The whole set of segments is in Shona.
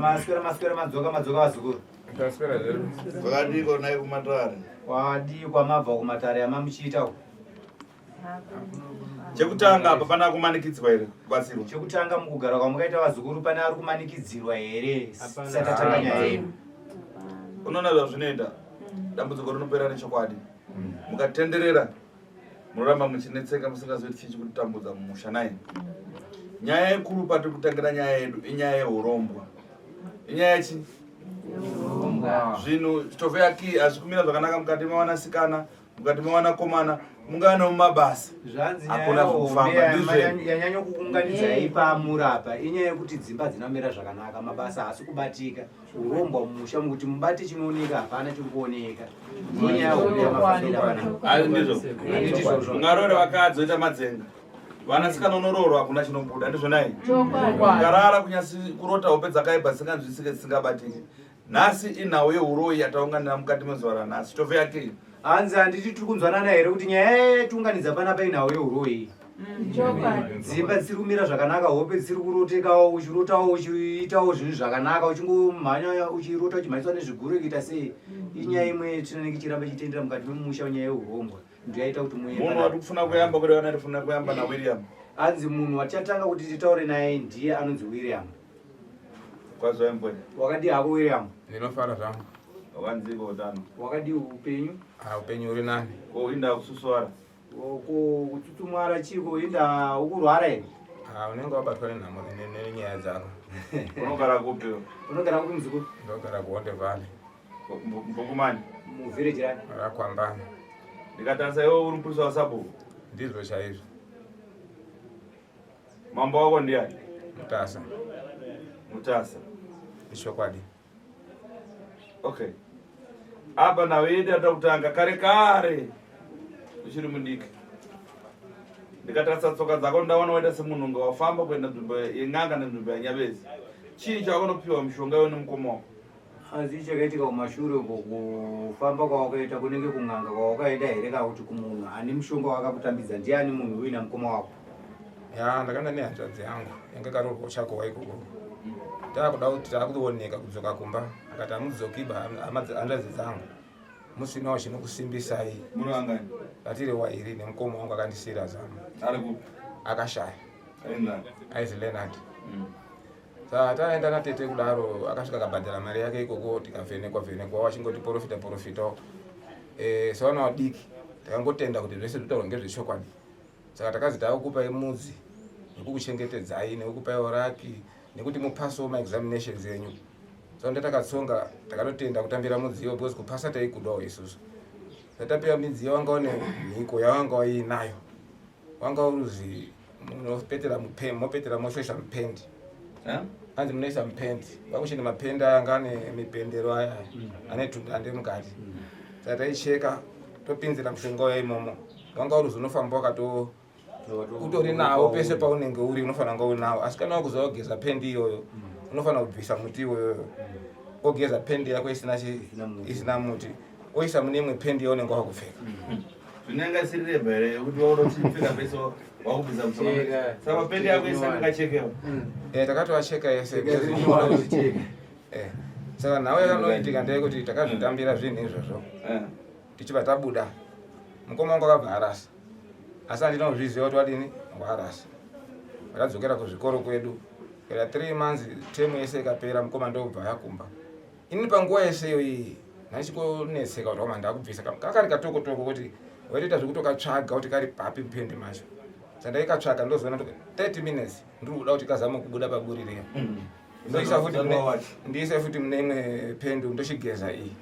Maswera maswera madzoka madzoka vazukuru. Taswera zvedu. Zvakadii naye kumatare? Kwadii kwamabva kumatare amamuchiita uko? Chekutanga apa pana kumanikidzwa here kubatsirwa? Chekutanga mukugara kwamukaita vazukuru pane ari kumanikidzirwa here? Sati tatanga nyaya yedu. Unoona zvazvinoita, dambudziko rinopera nechokwadi. Mukatenderera munoramba muchinetseka musingazivi kuti chii chikutambudza mumusha nai. Nyaya yekuru patiri kutangira nyaya yedu inyaya yeurombwa. Inyaya yechi? Zvinhu chitofe yaki hazvi kumira zvakanaka mukati mevanasikana, mukati mevanakomana, mungava nemumabasa. Zvanzi Hakuna nyaya zvekufamba, hombe ndizvo. yanyanya kukunganidzai pamurapa inyaya yekuti dzimba dzinomira zvakanaka, mabasa haasi kubatika, urombwa mumusha mukuti mubate chinooneka hapana chiri kuoneka. Ndonyaya hombe yamafambira panapa. Ayi ndizvo. Handiti izvozvo. Ungaroore vakadzi oita madzenga. Vanasikana unoroorwa hakuna chinobuda ndizvo nai. Ukarara kunyasi kurota hope dzakaipa dzisinganzwisike dzisingabatiki. Nhasi inhau yeuroyi yataunganira mukati mezuva ranhasi. Chitofe yake. Hanzi handiti tiri kunzwanana here kuti nyaya yatiunganidza panapa inhau yeuroyi. Dzimba dzisiri kumira zvakanaka, hope dzisiri kurotekawo, uchirotawo uchiitawo zvinhu zvakanaka, uchingomhanya uchirota uchimhanyiswa nezvigure kuita sei. Inyaya imwe tinenge ichiramba ichitendera mukati memusha nyaya yeurombwa. Ndiyo yaita kuti muye Munhu panapa. wati kufuna kuyamba kuri vana tifuna kuyamba na William. Hanzi munhu watichatanga kuti titaure naye ndiye anonzi William. Kwaziwa mbweni. Wakadii hako William? Ndinofara zvangu. Wakanziko utano. Wakadii upenyu? Ah, upenyu uri nani. Ko inda kususwara. Ko kutsutsumwara chiko inda ukurwara here? Ah, unenge wabatwa nenhamo nenyaya dzako. Unogara kupi? Unogara kupi muzukuru? Ndogara kuHonde Valley. Mbukumani. Muvillage rani? Rakwambana. Ndikatarisa iwe uri mupurisa wasabhuku. Ndizvo chaizvo. Mambo wako ndiani? Mutasa. Mutasa. Ichokwadi. Okay. Apa nhau yedu yatoda kutanga kare kare uchiri mudiki. Ndikatarisa tsoka dzako ndaona waita semunhu unge wafamba kuenda nzvimbo yen'anga nenzvimbo yanyabezi. Chii chawakanopiwa mushonga iwe nemukoma wako? Hanzi chakaitika kumashure uko kufamba kwawakaita kunenge kun'anga kwawakaenda here kana kuti kumunhu ane mushonga wakakutambidza ndiani munhu uyu namukoma wako? Ya, ndakaenda nehanzvadzi yangu yanga ikaroorwa kuchakowa ikoko. Takuda kuti takuoneka kudzoka kumba akati hamudzokiba hanzvadzi dzangu musinawo chinokusimbisai. Muri vangani? Tatiri wairi nemukoma wangu akandisiira zama. Ari kupi? Akashaya. Ainzani? Aizi Leonard. Saka taenda natete kudaro akasvika akabhadhara mari yake ikoko tikavhenekwa vhenekwa wachingoti porofita porofitawo. Sevana vadiki takangotenda kuti zvese zvinotaurwa ngezvechokwadi. Saka takazi takukupai mudzi nekukuchengetedzai nekukupai raki nekuti mupasewo maexaminations enyu. Saka ndatakatsonga takatotenda kutambira mudziyo because kupasa taikudawo isusu. Tatapiwa midziyo wanga une mhiko yawanga uinayo. Wanga uruzi munopetera mupe mopetera mosoisa mupendi. Hanzi munoisa mupendi. Vakuchine mapendi aya anga ane mipendero aya ane tundande mukati. Saka taicheka topinzira mushonga uya imomo. Wanga uruzi unofamba wakato utori nawo pese paunenge uri unofanira kunge unawo asi kana wakuzoda kugeza pendi iyoyo unofanira kubvisa muti iwoyoyo ogeza pendi yako isina isina muti oisa mune imwe pendi yaunenge wakupfeka. Zvinenge isiri reba here yekuti wakuda kuchipfeka pese wakubvisa mushonga. Saka pendi yako isati ingachekewa. Takatoacheka yese. Saka nhau yakanoitika ndeyekuti takazvitambira zvinhu izvozvo. Tichibva tabuda. Mukoma wangu akabva arasa. Asi handina kuzviziva kuti wadini warasa. Ndakadzokera kuzvikoro kwedu. Kana 3 months term yese ikapera mukoma ndobva yakumba. Ini panguva yese iyo iyi ndaichikonetseka kuti wama ndakubvisa kakari katoko toko kuti waitoita zvekutokatsvaga kuti kari papi mupende macho. Saka ndaikatsvaga ndozoona kuti 30 minutes ndiri kuda kuti kazame kubuda paburi riya. Ndoisa futi mune ndiise futi mune imwe pendu ndochigeza iyi.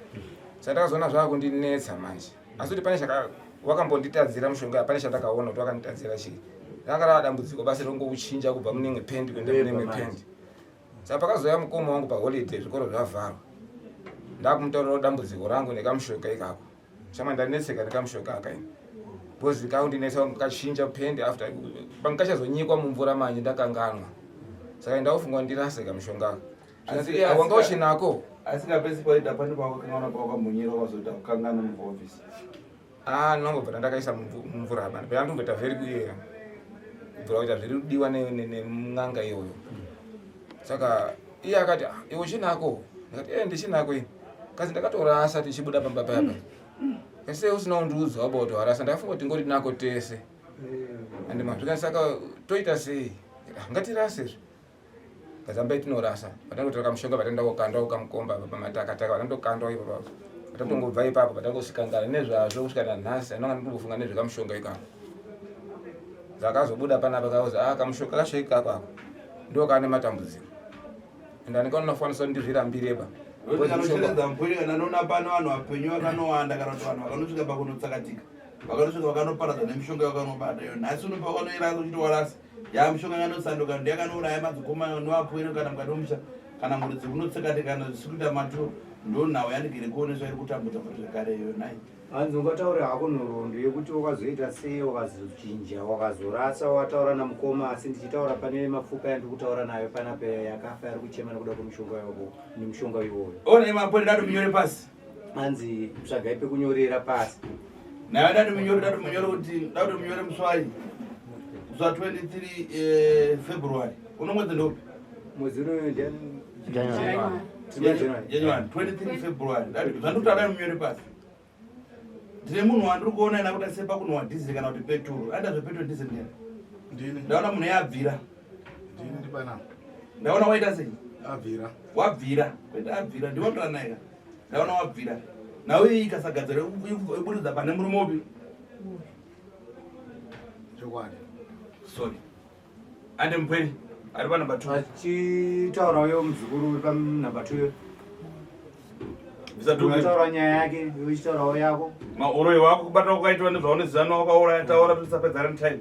Saka ndakazoona zvakundinetsa manje. Asi kuti pane chaka wakambonditadzira mushonga pane chandakaona kuti wakanditadzira chii. Ranga rava dambudziko basi rongokuchinja kubva mune imwe pendi kuenda mune imwe pendi. Saka pakazouya mukoma wangu paholiday zvikoro zvavharwa. Ndakumutaurira dambudziko rangu nekamushonga ikako. Chama ndanetseka nekamushonga aka ini. Because kaundinetsa kachinja pendi after pangachazonyikwa mumvura manje ndakanganwa. Saka ndakufunga ndirase kamushonga aka. Asi Wanga uchinako? Asi kapesi paida pane pawakakangana pawakambonyera wazoita kukangana muhofisi. Ah, ndinombobva ndakaisa mumvura apa. Pera ndomboita very clear. Kubvira kuita zviri kudiwa nen'anga iyoyo. Saka Iye akati, ah, iwe uchinako? Ndikati, eh, ndichinako ini. Kazi ndakatorasa tichibuda pamba paya paya. Ese usina kundiudza waba kuti warasa, ndakafunga kuti tingori nako tese. Ande mazvika saka toita sei? Ah, ngatirase zve. Kazambai tinorasa. Vatangotora kamushonga vatenda kokanda ukamukomba apa pamatakataka vatandokandwa ipapo. Vatangobva ipapo vatangosikangana nezvazvo kusvika nanhasi anonga ndikumbofunga nezvekamushonga ikako. Dzakazobuda panapa kauza ah kamushonga kacho ikako ako. Ndo kane matambudziko. Ende andikanofanisa ndizvirambire ba. Kanocheredza mpwere kana noona pano vanhu vapenyu vakanowanda kana kuti vanhu vakanosvika pakunotsakatika vakanosvika vakanoparadza nemishonga yakanobata iyo nhasi uno pavanoirasa uchiti warasa yaa mishonga yakanosanduka ndiyakanouraya madzikoma novapwere kana mukati memusha kana mhuri dzekunotsakatika kana zvisiri kuita maturo ndo nhau yandigere kuoneswa iri kutambudza futi zvekare iyo nhai Hanzi ungataure hako nhoroondo yekuti wakazoita sei wakazochinja wakazorasa wataura namukoma asi ndichitaura pane mapfupa yandiri kutaura nayo panapa yakafa yari kuchema nekuda kwemishonga yavo nemushonga iwoyo. Ona mapwere dati munyore pasi. Hanzi tsvagai pekunyorera pasi. Nayo dati munyore dati munyore kuti dati munyore muswai. Musi wa 23 eh, February. Uno mwedzi ndopi? Mwedzi uno January. January 23 February. Dati zvandikutaura munyore pasi. Ndine munhu wandiri kuona ina kuti asepa kunwa diesel kana kuti peturu. Aida zvepetrol diesel ndiani? Ndini. Ndaona munhu yabvira. Ndini ndipana. Ndaona waita sei? Abvira. Wabvira. Kwete abvira. Ndiwe watora naye ka. Ndaona wabvira. Nawe iyi ikasagadzira iburitsa pane murume upi? Chokwadi. Sorry. Ande mupweri ari pa number 2. Achitaura uyo muzukuru uri pa number 2 yo. Bvisa duku. Unataura nyaya yake, iwe uchitaurawo yako. Mauroyi wako kubata kwakaitwa nezvaunoziva wakauraya taura tisapedzana time.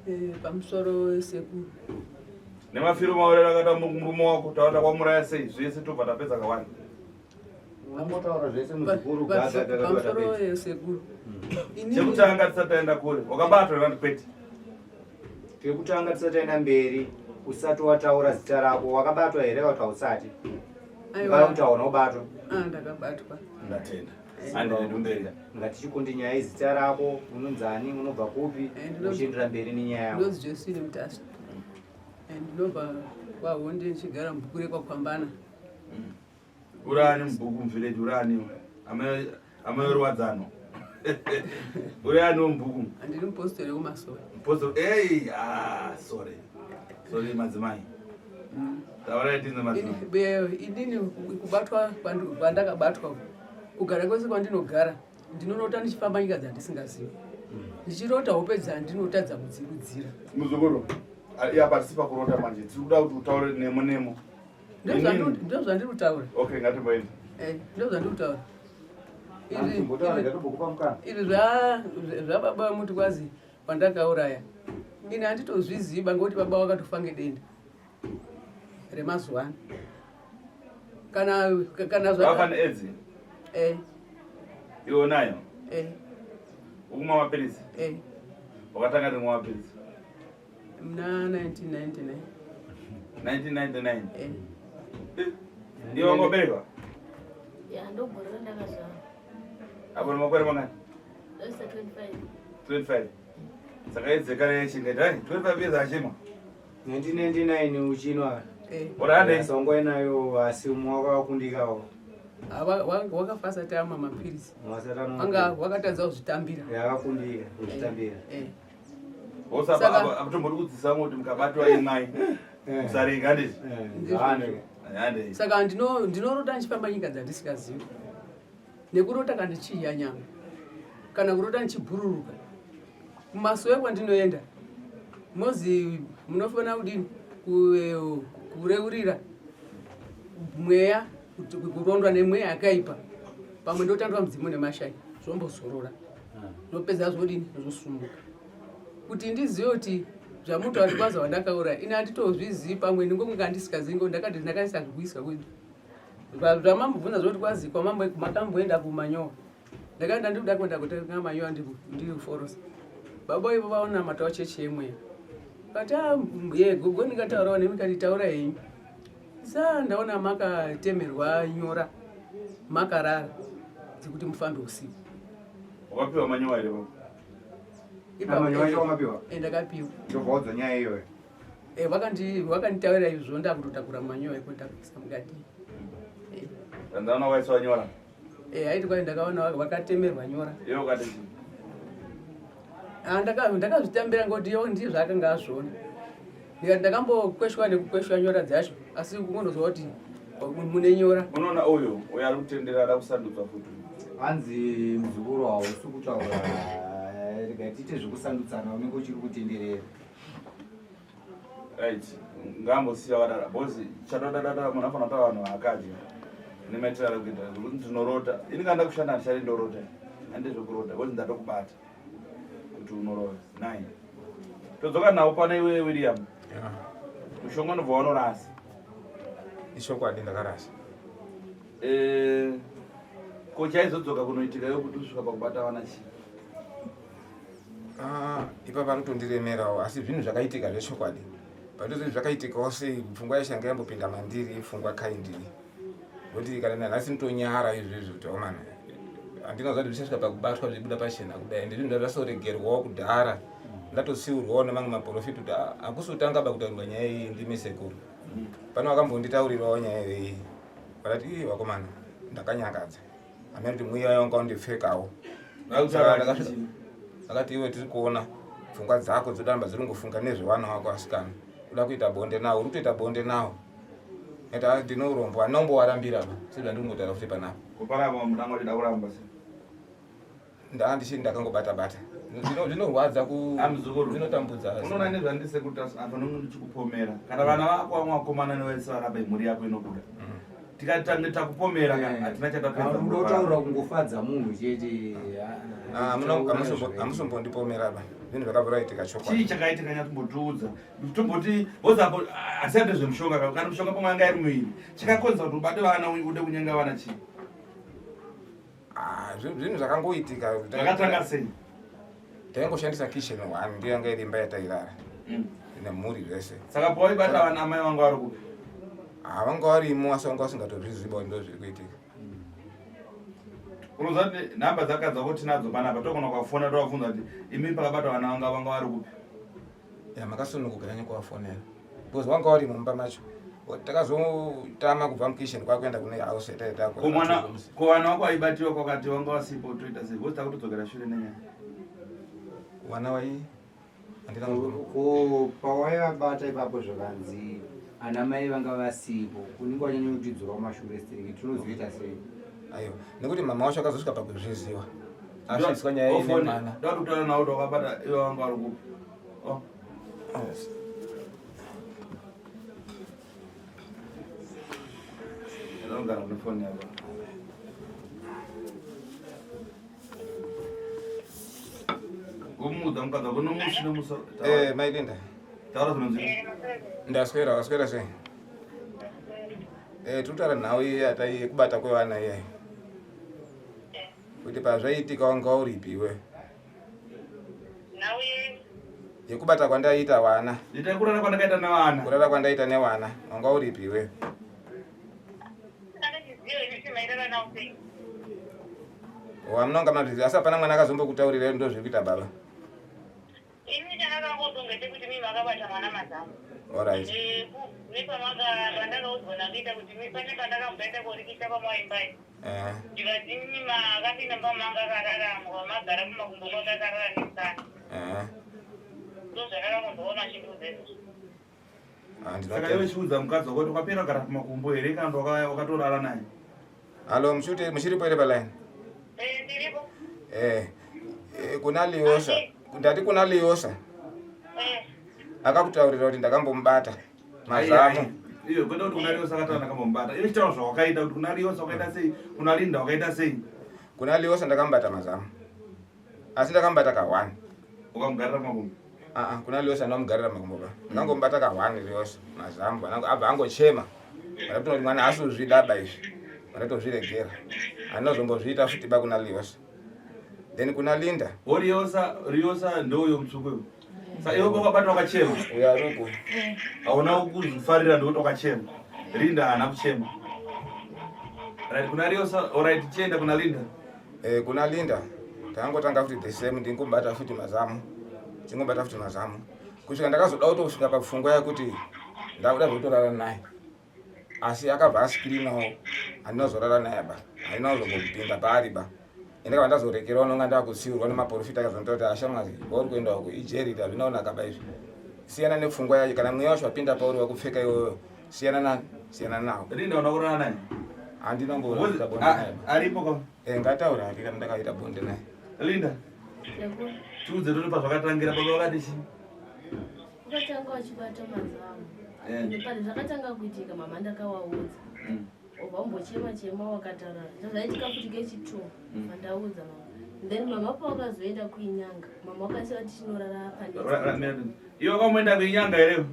Eh, pamusoro sekuru. Nemafiro maurero akaita murume wako taura kwamuraya sei zvese tobva tapedza kawani. Unongotaura zvese muzukuru gaga gaga Pamusoro sekuru. Chekutanga tisati taenda kure wakabatwa nevanhu kwete. Chekutanga tisati taenda mberi usati wataura zita rako wakabatwa here kana kuti hausati? Kana kuti hauna kubatwa? Ah, ndakabatwa. Ndatenda. Andende mberi. Ngatichikonde nyaya yezita rako, unonzani, unobva kupi, eh, uchiendera mberi nenyaya yako. Ndinonzi Josephine Mutasa. Eh, ndinobva kwaHonde ndichigara mubhuku rekwaKwambana. Urani mubhuku muvillage urani amai ruwadzano. Urani mubhuku. Andiri mupostori wekumasowe. Mupostori hey ah sorry. Sorry madzimai. Taurai tinze madzimai. Inini kubatwa kwandakabatwa kugara kwese kwandinogara ndinorota ndichifamba nyika dzandisingazivi. Ndichirota hope dzandinotadza kudzirudzira. Muzukuru, apa tisi pakurota manje tiri kuda kuti utaure nemo nemo. Ndozvandiri kutaura. Okay, ngatimboenda. Eh, ndozvandiri kutaura. Izvi zvababa vamuti kwazi kwandakauraya. Ini handitozvizivi ngokuti baba wakatofa ngedenda remazuva ano. Kana kana zva Vafa neAIDS? Eh. Iwe unayo? Eh. Ukumwa mapiritsi? Eh. Wakatanga rini kumwa mapiritsi? Muna 1999. 1999? Eh. Iwe wanga waberekwa? Ya, ndogore randakazvarwa. Apo une makore mangani? Ndaisa 25. 25. Saka AIDS yekare yaichengeta, hai? 25 years achimwa. 1999 uchinwa. Eh. Ora ane? Songo inayo asi umwe wakakundikawo. Ah, wakafa asati amwa mapiritsi. Asati amwa. Anga wakatadza kuzvitambira. Yakakundika kuzvitambira. Eh. Osaba akutombori kudzidzisa kuti mukabatwa imai. Eh. Musarega handiti? Eh. Handei. Saka ndinorota ndichifamba nyika dzandisingazivi. Nekurota kana ndichidya nyama. Kana kurota ndichibhururuka. Kumasowe kwandinoenda. Mozi munofanira kudini? Kureurira mweya, kurondwa nemweya yakaipa. Pamwe ndotandwa mudzimu nemashai, zvombozorora. Ndopedza zvodini? Zvosumuka. Kuti ndizive kuti zvamutaura kuti kwanza wandakauraya, ini handitozvizivi, pamwe ndingonge ndisikazivi ngekuti ndakati ndakaisa zvikuiswa kwedu. Zvamambobvunza zvoti kwazi kwamambo makamboenda kumanyowa. Ndakaenda ndikuda kuenda kutenga manyowa ndiri kuforosa. Baba ivo vaonamatawo chechi yemweya. Kati ah, ye gogo ndingataurawo nemi kati taura henyu. Sa ndaona makatemerwa nyora makarara dzekuti mufambe usiku. Wakapiwa manyowa here baba? Ipapo Manyowa acho wakapiwa? Eh, ndakapiwa. Ndobva waudzwa nyaya iyoyo. Eh, vakanditaurira izvo ndakutotakura manyowa eko ndakuisa mukati. Ndaona waiswa nyora. Eh, aiti kwai ndakaona vakatemerwa nyora. Iwe ukati chii? Ah, ndakazvitambira ngoti yo ndizvo zvaakanga azviona. Ndikati ndakambokweshwa nekukweshwa nyora dzacho asi kungonozwa kuti mune nyora. Unoona uyu uyo ari kutendera ada kusandudzwa futi. Hanzi muzukuru hausi kutaura rega tiite zvekusandutsana unenge uchiri kutenderera. Right, ngambosiya wadara because chatodadada munhu anofanira kutaura vanhu vaakadya nemaitiro ari kuita zvekuti ndinorota ini kana ndakushanda handichadi ndorota handi zvekurota because ndatokubata kuti unorova nine todzoka nawo pano iwe William mushonga unobva wanorasa. Ichokwadi ndakarasa. Eh, ko chaizodzoka kunoitika iwe kuti usvika pakubata vana chii? Ah, ipapa anotondiremerawo asi zvinhu zvakaitika zvechokwadi patozoti zvakaitikawo sei pfungwa yacho yanga yambopinda mandiri ipfungwa kaindii nokuti kana nanhasi nditonyara izvezvi kuti omana handina kuziva kuti zvichasvika pakubatwa zvibuda pachena kudai ende zvinhu zvasoregerwawo kudhara ndatotsiurwawo nemamwe maprofita kuti ah, hakusi kutanga ba kutaurirwa nyaya iyi ndimi sekuru pano vakambonditaurirawo nyaya iyi vakati ii vakomana ndakanyangadza hameno kuti mweya wanga wandipfekawo akati iwe tiri kuona pfungwa dzako dzodamba dziri kungofunga nezvevana wako asikana uda kuita bonde nawo uri kutoita bonde nawo ati ah, ndine urombo anombowarambira ba sezvandiri kungotaura futi panapa ndaa ndichiri ndakangobata bata zvinorwadza zvinotambudza unoona nezvandisekuti apa nonge ndichikupomera kana vana vako vamwe vakomana nevese varapa imhuri yako inobuda mm. tikatange takupomera eh. hatina chatapedzaunotaura kungofadza munhu chete ah, hamusombondipomera ba zvinhu zvakabva itika chokwadi chii chakaitika nyatombotiudza tomboti wozapo asi ate zvemushonga kana mushonga pamwe anga iri muiri chakakonza kuti ubate vana ude kunyenga vana chii Ah, zvinhu zvakangoitika zvakatanga sei taingoshandisa kitchen one ndiyo yanga iri imba yatairara mm. nemhuri zvese saka pawaibata vana amai vanga vari kupi ah, vanga varimo asi vanga vasingatozviziva kuti ndo zviri kuitika mm. unoziva kuti nhamba dzakadza kuti tinadzo panapa togona kuvafona tovabvunza kuti imi pakabata vana vanga vanga vari kupi ya makasununguka nyanya kuvafonera because wanga wari mumba macho takazotama kubva mukitchen kwakuenda kune house yataita ko mwana ko vana wako aibatiwa kwakati wanga wasipo toita sei because takutodzokera shure nenyaya vana vai ko pawaivabata ipapo zvakanzi ana mai vanga vasipo unenge wanyanya kutidzora kumashure stereki tinozoita sei aiwa nekuti mama wacho akazosvika pakuzviziva asvitswa nyaya iyi nemwana ndoda kutaura nawo kuti wakabata iwe wanga uri kupi oh. Ndinogara nefoni yako. Gomuudza mukadzi wako nomusi nomusi. Eh, mai Linda. Taura zvinonzwika. Ndaswera, waswera sei? Eh, tiri kutaura nhau iyi yatai yekubata kwevana iyayi. Kuti pazvaiitika wanga uripi iwe? Nhau yei? Yekubata kwandaiita vana. Ita kurara kwandakaita nevana. Kurara kwandaita nevana, wanga uripi iwe? Andizive ini kuti mairara nawo sei. Wamunonga mazviziva asi hapana mwana akazombokutaurira ndozviri kuita baba. Ini chandakangofunga chekuti mimi makabata mwana mazamu. Alright. Nepamanga pandakaudzwa nakuita kuti pane pandakamboenda korikita pamaimbai. Eh. Ndikati mimi makapinda mumba manga akarara magara kumakumbo kwake akarara nesana. Eh. Ndozvandakangondoona achindiudza izvozvo. Ah, Saka iwe chiudza mukadzi wako kuti wakapera kugara pamakumbo here kana kuti wakatorara naye? Hallo, muchiripo here paline? Eh, ndiripo. Eh, eh, kuna Liosa. Ndati kuna Liosa. Eh. Akakutaurira kuti ndakambomubata mazamu. Iyo kwete kuti kuna Liosa akataura ndakambomubata. Iwe chitaura zvawakaita kuti kuna Liosa wakaita sei, kuna Linda wakaita sei. Kuna Liosa ndakambata mazamu. Asi ndakambata ka one. Ukamugarira makumbo? Ah, ah kuna Liosa ndamugarira makumbo ba. Ndangomubata ka one Liosa mazamu abva angochema. Ndatoona kuti mwana asi kuzvidaba izvi. Ndatozviregera. Handizombozviita futi ba kuna Liosa. Then kuna Linda. O Liosa, Liosa ndoyo mutsvuku uyo. Sa iwe wakabata wakachema. Uyo ari uku. Hauna kuzvifarira ndokuti wakachema. Linda haana kuchema. Right, kuna Liosa, alright, chienda kuna Linda. Eh, kuna Linda. Tangotanga futi the same ndingomubata futi mazamu. Chingomubata futi mazamu. Kusvika ndakazoda kutosvika papfungwa yekuti ndakuda zvekutorara naye. Asi akabva askirinawo handina kuzorara naye ba. Handina kuzombopinda paari ba. Ende kava ndazorekerawo nonga ndakutsiurwa nemaporofita akazondiita kuti ashamwari wauri kuenda uko ijeri iri hazvina kunaka ba izvi. Siyana nepfungwa yacho kana mweya wacho wapinda pauri wakupfeka iwewe siyana nani siyana nawo. Linda unakurara naye? Handina kumboita bonde naye. Aripo ka? Eh ngataura hake kana ndakaita bonde naye. Linda. Tiudze toti pazvakatangira baba vakati chii? Vakatanga vachibata mazamu. Eh. Pane zvakatanga kuitika mama ndakawaudza. Obva umbochema chema wakatarara. Zvaitika futi kechi2 mandaudza mama. Then mama pawakazoenda kuinyanga, mama wakasiya kuti tinorara pane. Iwe wakamuenda kuinyanga here?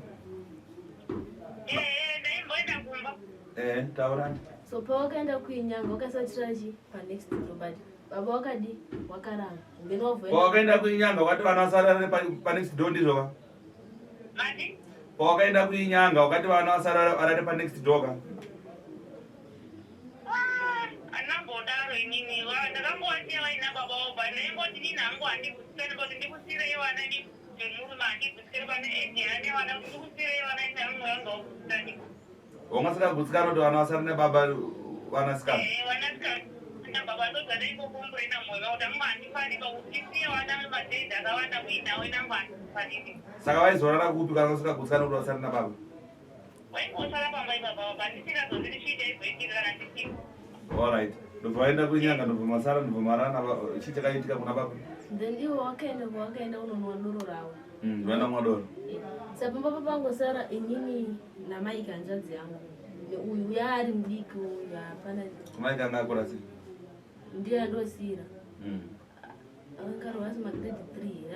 Eh, ndaimboenda kumba. Eh, taurani. So pawakaenda kuinyanga wakasiya tirara chi pa next door but baba wakadi wakarara. Then wabva Pawakaenda kuinyanga wakati vana vasarare pa next door ndizvo ka? Mati? Pawakaenda kuinyanga wakati vana vasarare varare pa next door ka? Ah, andambodaro inini. Ndakangowasiya vaina baba vavo but ndaingoti inini hangu handigutsikani but ndikusiyirei vana ini nemurume handigutsikani pane age ane vana kuti ndikusiyirei vana ini hangu mwoyo wangu haugutsikani. Wanga usingagutsikani kuti vana vasare nebaba vanasikana? Eh, vanasikana baba ndozvada ingokomburena mwoyo wangu kuti hangu handifari pakuti ndisiye vana vemadhedhi akawanda muinawo inangu handifariri. Saka vaizorara kupi kana usingagutsikani kuti vasare nababa? Waingosara pamba ipapa baba ndisingazoziri chii chaizoitika kana ndisipo. Alright. Ndobva vaenda kuinyanga ndobva masara ndobva marana chii chakaitika kuna baba? Then iwo wakaenda kwawakaenda unonwa doro ravo. Vaenda kumwa doro. Sapamba papangosara inini namai hanzvadzi yangu. Neuyu uya ari mudiki uyu hapana. Mike anga akura sei? Ndiye andosiyira. Anga ari magrade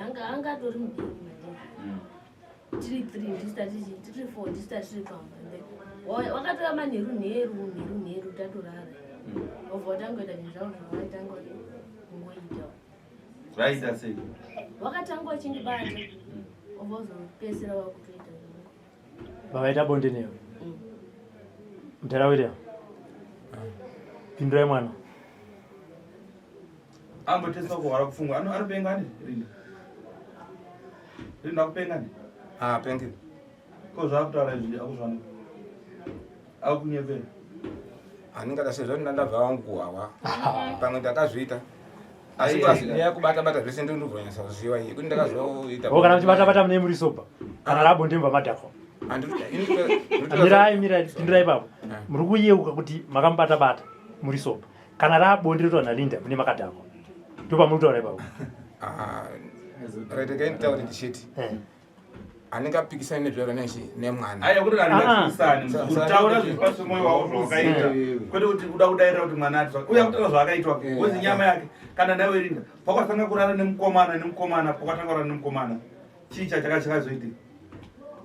3. Anga atori mudiki madiki. Tiri 3 ndisu tatichi tiri 4 ndisu tatiri pamba. Then wakatora manheru nheru nheru nheru tatorara. Wobva watangoita zvinhu zvavo zvavaitanga kungoita. Zvaita sei? Wakatanga wachindibata. Wobva wazopedzisira wakutoita zvangu. Vavaita bonde newe. Mudhara William. Pindurai mwana. Ambotesa kuhwara kupfungwa. Anopenga ani? Rinda. Rinda akupenga ani? Ah, pengi. Ko zvaakutaura izvi akuzvana. Akunyepera. Handingada sezvo ndandabva wangu kuhwawa. Pamwe ndakazviita. Asi nyaya yekubata bata zvese ndinobvonyasa kuziva iyi. Kuti ndakazoita. Kana muchibata bata mune muri soba. Kana rabonde mva madhakwa. Mirai mirai pindurai ipapo. Muri kuyeuka kuti makamubata bata muri soba. Kana rabonde rotaura naLinda mune makadhakwa. Ndopamuri kutaura ipapo. Regai nditaure ndichiti. Handingapikisani nezvaro nechi nemwana. Aiwa kuti handingapikisani. Kutaura zviri pasi pemwoyo wavo zvawakaita. Kwete kuti kuda kudairira kuti mwana ati uya kutaura zvaakaitwa. Wozi nyama yake kana nawe Linda. Pakatanga kurara nemukomana nemukomana pakatanga kurara nemukomana. Chii chachaka chakazoitika?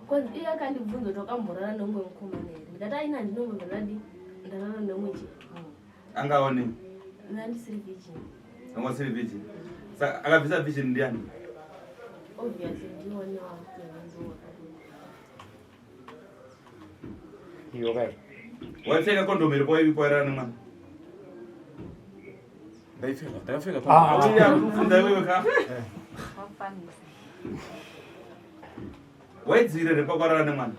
Kwanzi iye akandibvunza kuti wakamborara neumwe mukomana here. Ndikati aina handinombobva ndadi ndarara neumwe chi. Angaone. Ndandisiri virgin. Anga usiri virgin. Saka akabvisa virgin ndiani? Obviously ndione wangu. Iyo kai. Waipfeka condom here pawairara nemwana? Ndaipfeka, ndakapfeka Ah. condom. Auya kufunda iwewe ka. Waidzivirira here pakurara nemwana?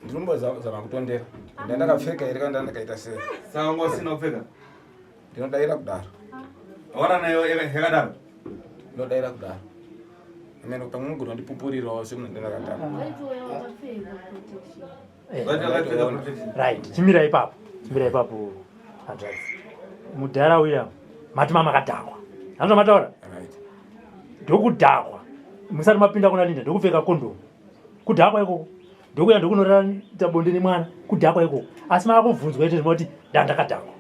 Ndinombozama kutondera. Ndandakapfeka here kana ndandakaita sei? Saka wanga usina kupfeka? Ndinodaira kudaro. Warara nayo yakadaro? Ndinodaira kudaro. Amene pamwe munogona kundipupurirawo semunhu ndandakadaro. Waitouya wakapfeka protection. Waiti wakapfeka protection. Right, chimira ipapo. Chimira ipapo hanzvadzi. Mudhara uya mati mamakadhakwa. Hanzva mataura? Right. Ndokudhakwa. Musati mapinda kuna Linda ndokupfeka condom. Kudhakwa ikoko. Ndokuya ndokunorara bonde nemwana kudhakwa ikoko. Asi makubvunzwa ite zvinoti ndandakadhakwa.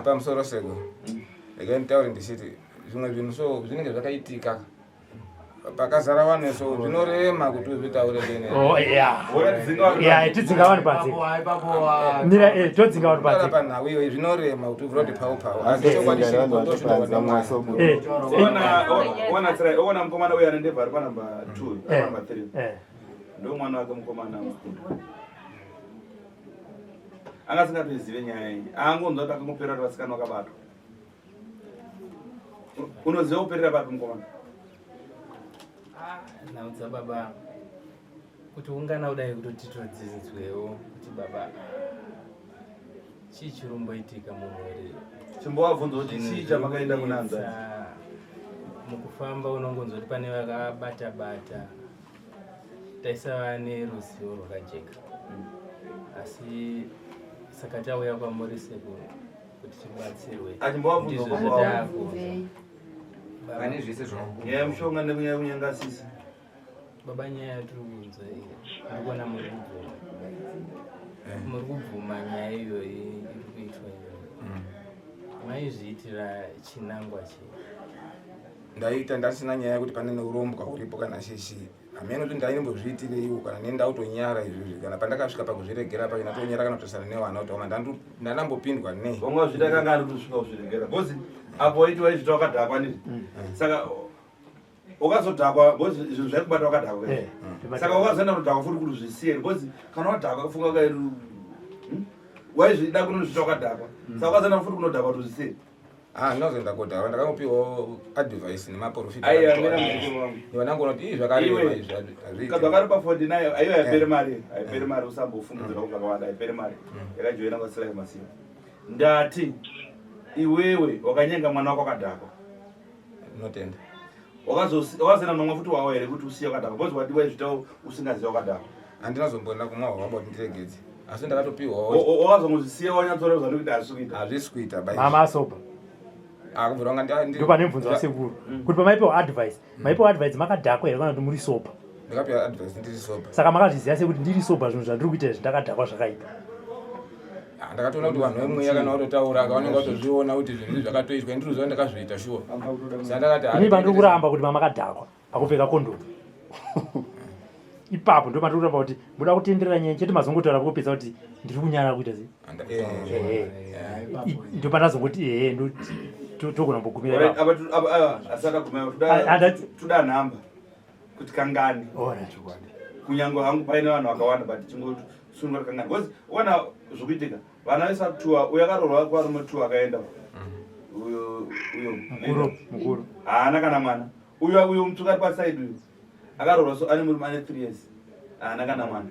Pamusoro seko. Regai nditaure ndichiti zvimwe zvinhu so zvinenge zvakaitika pakazara vanhu so zvinorema kuti uzvitaure ndene. Oh yeah. Yeah, tidzinga vanhu panze. Mira eh todzinga vanhu panze. Panhau iyoyi zvinorema kuti uvhure kuti pau pau. Asi chokwadi chiripo ndozvinoda Mwari. Ona tsirai, ona mukomana uyo ane ndebvu ari panumber 2, ari panumber 3. Ndo mwana wake mukomana. Anga asingatoizive nyaya iyi. Angonzwa kuti akangopera kuti vasikana vakabatwa. Unoziva kuperera papi mukomana? Ah, nhau dzababa kuti ungana kudai kutoti todzinzwewo kuti baba chii chirumboitika mumhuri. Chimbovabvunza kuti chii chamakaenda kuna hanzvadzi. Mukufamba unongonzwa kuti pane vakabata bata taisava neruzivo rwakajeka asi saka tauya kwamuri sekuru kuti tibatsirwe. Achimbovabvunza Ndizvo kwamuri. zvatakuza. Pane zvese zvawakuona. Nyaya yemushonga nekunyaya yekunyangasisa. Baba nyaya yatiri kunzwa iyi ndiri kuona muri kubvuma muri kubvuma nyaya iyoyi iri kuitwa iyoyi maizviitira chinangwa chii? Ndaita ndasina nyaya yekuti pane neurombwa huripo kana shishi hameno kuti ndaimbozviitireiwo kana neni ndautonyara izvozvi kana pandakasvika pakuzviregera pacho ndatonyara kana kutarisana nevana kuti oma ndandambopindwa nei. Wanga wazviita kangani kuti usvika kuzviregera because apo waiti waizviita wakadhakwa ndizvo saka wakazodhakwa because zvinhu zvaikubata wakadhakwa Eh, saka wakazoenda kudhakwa futi kuti uzvisiye because kana wadhakwa funga kai waizvida kunozviita wakadhakwa saka wakazoenda futi kunodhakwa kuti uzvisiye. Ah, ndinozoenda kodhakwa ndakangopiwawo advice nemaprofita. Aiwa, mira muzukuru wangu. Vanangoona kuti ii zvakarema Iwe, izvi hazviiti. Kadhakwa kari pa 49 aiwa haiperi mari haiperi mari usambofungidzira kuti zvakawanda haiperi mari yakajoina kwasilai masiwa. Ndati iwewe wakanyenga mwana wako akadhakwa. Ndinotenda. Wakazoenda nomwa futi wawo here kuti usiye wakadhakwa because wati waizvita usingazivi wakadhakwa. Handinazomboenda kumwa hwahwa kuti ndiregedze asi ndakatopiwawo. Wakazongozvisiya wanyatsoona kuti zvandikuita hazvisi kuita. Hazvisi kuita bai. Mama asoba. Ah, kubvira wanga Ndo pane mubvunzo wasekuru kuti pamaipiwa advice maipiwa advice makadhakwa here kana kuti muri soba? Ndakapiwa advice ndiri soba. Saka makazviziva sekuti ndiri soba zvinhu zvandiri kuita izvi ndakadhakwa zvakaipa? Ah, ndakatoona kuti vanhu vemweya kana vatotaura ka vanenge vatozviona kuti zvinhu izvi zvakatoitwa ndiri kuziva ndakazviita shuwa saka ndakati Ini pandiri kuramba kuti mamakadhakwa pakupfeka kondomu ipapo ndo pandiri kuramba kuti muda kutenderera nyaya chete mazongotaura pokupedza kuti ndiri kunyara kuita sei. Ehe. Ndo pandazongoti ehe ndo togona kumbogumira Alright, ipapo. apa apa apa asati aguma Ah, ah, toda nhamba kuti kangani. Alright. Kunyange hangu paine vanhu vakawanda but chingosunungura kangani because ukaona zvikuitika vana vesatuwa uyo akaroorwa kwarume tuwa akaenda uyo uyo Mukuru mukuru. Haana kana mwana uyo uyo mutsvuka ari paside uyo akaroorwa so ane murume ane 3 years haana kana mwana